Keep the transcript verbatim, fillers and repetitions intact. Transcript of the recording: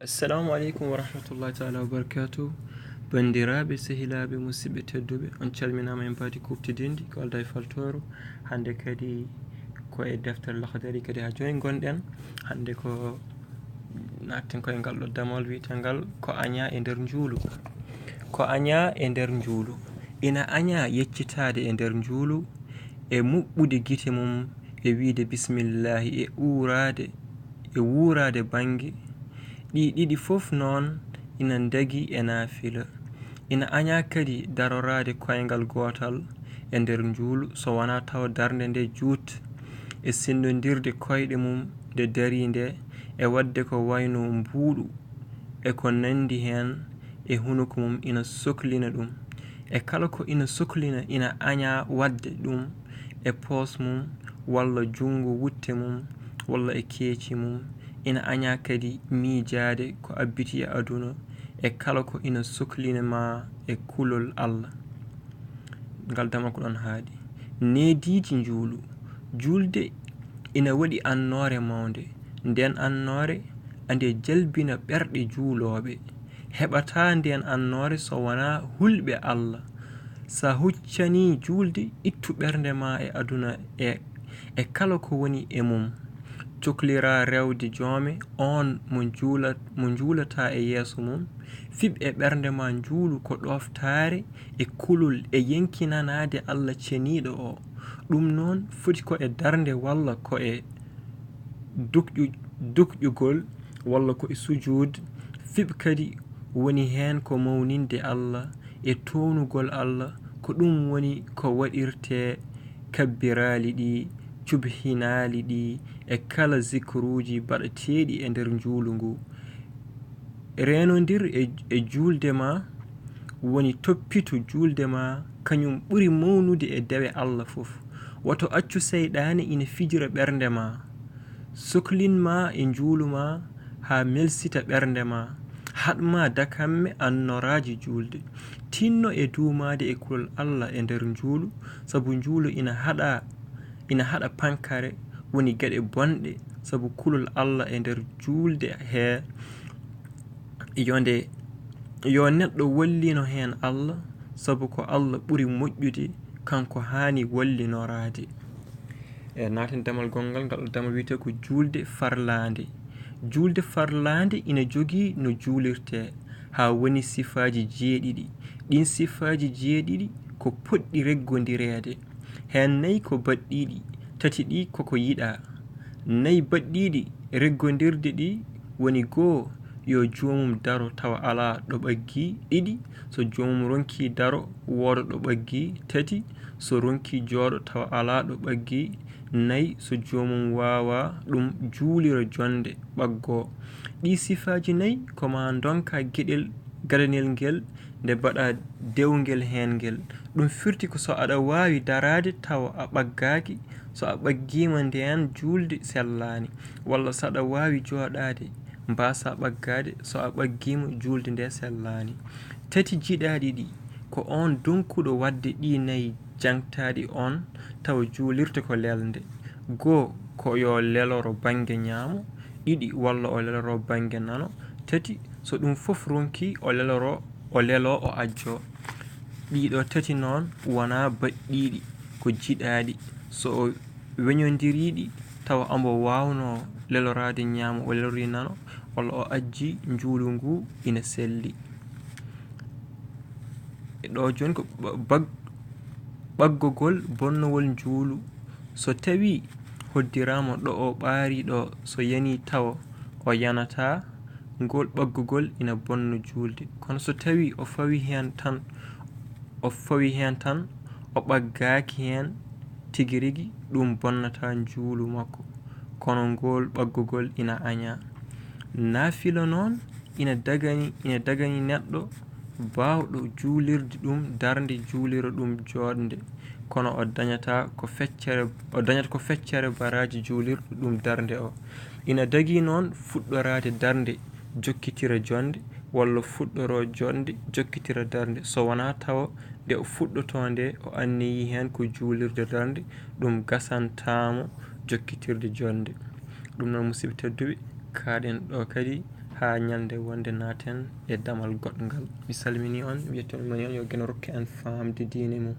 Assalamu aleykum wa rahmatullahi taala wa barakatuh. Banndiraaɓe, sehilaaɓe, musidɓe tedduɓe, on calminaama e mbaadi kuuɓtidinndi ko aldaa e faltooro. Hannde kadi ko e deftere Laxdari kadi haa jooni ngonɗen. Hannde ko naatten koye ngal ɗo damal wiyetengal ko añaa e nder njuulu. Ko añaa e nder njuulu. Ina añaa yeccitaade e nder njuulu e muɓɓude gite mum e wiyde bismillaahi e uuraade e wuuraade bannge ɗi ɗiɗi fof noon ina ndagi e naafila. Ina añaa kadi daroraade koyngal gootal e nder njuulu so wonaa tawa darnde nde juut e sinndondirde koyɗe mum nde darii nde e waɗde ko wayno mbuuɗu e ko nanndi heen e hunuko mum ina soklina ɗum. E kala ko ina soklina ina añaa waɗde ɗum e poos mum walla junngo wutte mum walla e keeci mum. Ina añaa kadi miijaade ko abbiti e aduna e kala ko ina soklina ma e kulol Allah. Ngal damal ko ɗoon haaɗi. Neediiji njuulu. Juulde ina waɗi annoore mawnde. Ndeen annoore ande jalbina ɓerɗe juulooɓe. Heɓataa ndeen annoore so wonaa hulɓe Allah. Sa huccanii juulde, ittu ɓernde ma e aduna e, e kala ko woni e mum. Cokliraa rewde joome oon mo njuula-, mo njuulataa e yeeso mum. Fiɓ e ɓernde ma njuulu ko ɗooftaare e kulol e yenkinanaade Allah ceniiɗo o. Ɗum noon foti ko e darnde walla ko e dukƴu-, dukƴugol walla ko e sujuud. Fiɓ kadi woni heen ko mawninde Allah e townugol Allah, ko ɗum woni ko waɗirtee kabbiraali ɗi, cubhinaali ɗi e kala zikruuji baɗateeɗi e nder njuulu ngu. Reenondir e, e juulde ma, woni toppito juulde ma, kañum ɓuri mawnude e dewe Allah fof. Woto accu seyɗaane ina fijira ɓernde ma. Soklin ma e njuulu ma haa melsita ɓernde ma. Haɗ ma dakamme annoraaji juulde. Tinno e duumaade e kulol Allah e nder njuulu, sabu njuulu ina haɗa, ina haɗa pankare, woni geɗe bonɗe, sabu kulol Allah e nder juulde hee. Yo nde, yo neɗɗo wallino heen Allah, sabu ko Allah ɓuri moƴƴude, kanko haani wallinoraade. E naaten damal gonngal, ngal damal wiyetee ko juulde farlaande. Juulde farlaande ina jogii no juulirtee, haa woni sifaaji jeeɗiɗi. Ɗiin sifaaji jeeɗiɗi ko potɗi reggondireede. Heen nayi ko baɗɗiiɗi, tati ɗi koko yiɗaa. Nayi baɗɗiiɗi reggondirde ɗi woni goo, yo joomum daro tawa alaa ɗo ɓaggii, ɗiɗi, so joomum ronkii daro wooda ɗo ɓaggii, tati, so ronkii jooɗo tawa alaa ɗo ɓaggii, nayi, so joomum waawaa ɗum juulira jonnde ɓaggoo. Ɗii sifaaji nayi ko maa ndonkaa geɗel gadanel ngel nde mbaɗaa dewngel heen ngel. Ɗum firti ko so aɗa waawi daraade tawa a ɓaggaaki, so a ɓaggiima ndeen juulde sellaani, walla so aɗa waawi jooɗaade mbaasaa ɓaggaade, so a ɓaggiima juulde nde sellaani. Tati jiɗaaɗi ɗi ko oon donkuɗo waɗde ɗii nayi jaŋtaaɗi oon tawa juulirta ko lelnde. Goo ko yo leloro bannge ñaamo, ɗiɗi walla o leloro bannge nano, tati so ɗum fof ronkii o leloro, o leloo o ajjoo. Ɗiɗo tati noon wonaa baɗɗiiɗi, ko jiɗaaɗi. So o weñondirii ɗi tawa omo waawnoo leloraade ñaamo o lelorii nano, walla o ajjii njuulu ngu ina selli. E ɗo jooni ko ɓa-, bag-, ɓaggogol bonnowol njuulu. So tawii hoddiraama ɗo o ɓaarii ɗo, so yanii tawa o yanataa, ngol ɓaggogol ina bonna juulde. Kono so tawii o fawii heen tan, o fawii heen tan, o ɓaggaaki heen tigi rigi, ɗum bonnataa njuulu makko. Kono ngol ɓaggogol ina añaa. Naafila noon ina dagani, ina dagani neɗɗo baawɗo juulirde ɗum darnde, juulira ɗum jooɗnde, kono o dañata ko feccere, o dañata ko feccere baraaji juulirɗo ɗum darnde o. Ina dagii noon fuɗɗoraade darnde, jokkitira jonnde, walla fuɗɗoroo jonnde, jokkitira darnde, so wonaa tawa nde o fuɗɗotoo nde, o anniyii heen ko juulirde darnde, ɗum gasantaa mo jokkitirde jonnde. Ɗum noon, musidɓe tedduɓe, kaaɗen ɗo kadi Haa ñalnde wonde naaten e damal goɗngal. Mi salminii on, mi yetti on, moni on yo Geno rokku en faamde diine mum.